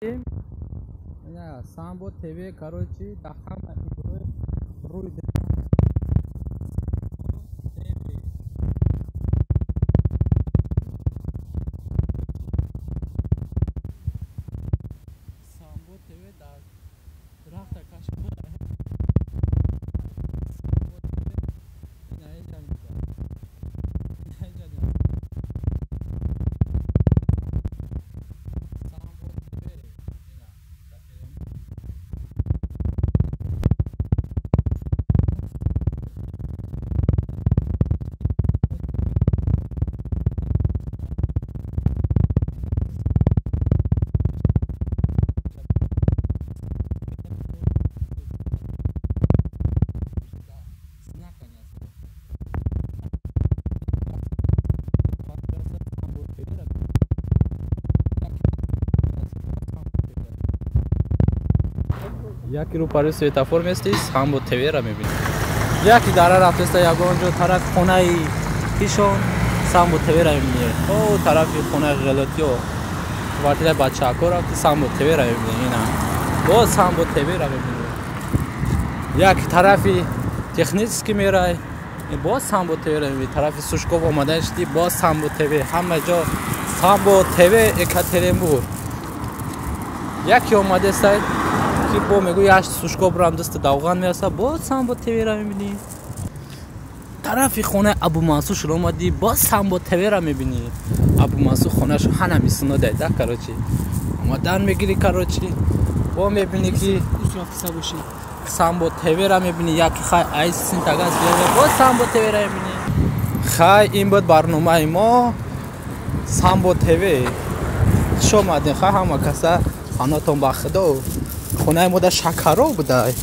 Ина Самбо ТВ, короче, да ҳама рӯи Самбо ТВ дар рафта кашф. Яки рӯ пари светофор мести, Самбо ТВ-ра мебинӣ. Яки дара рафтеста ягон ҷо тарафи хонаи кишон, Самбо ТВ-ра мебинӣ. О, тарафи хонаи ғелотиё, квартираи бачаҳако рафти, Самбо ТВ-ра мебинӣ. Ина боз Самбо ТВ-ра мебинӣ. Як тарафи технически мерай, боз Самбо ТВ-ра мебинӣ. Тарафи Сушков омадан шудӣ, боз Самбо ТВ. Ҳама ҷо Самбо ТВ. Екатеринбург яке омадестай ки бо мегӯ яш Сушков бурам, дасти давған мераса, боз Самбо ТВ-ра мебинӣ. Тарафи хонаи Абумансур шуд омадӣ, боз Самбо ТВ-ра мебинӣ. Абумансур хонааш ҳанами сунодай да, короче, омадан мегирӣ, короче, бо мебинӣ ки Самбо ТВ-ра мебинӣ. Яки хай айс синтагаз, боз Самбо ТВ-ра мебинӣ. Хай, ин буд барномаи мо Самбо ТВ. Хуш омадем. Хай, ҳама каса панотон ба худо. Хонаи мо да шакаро будай.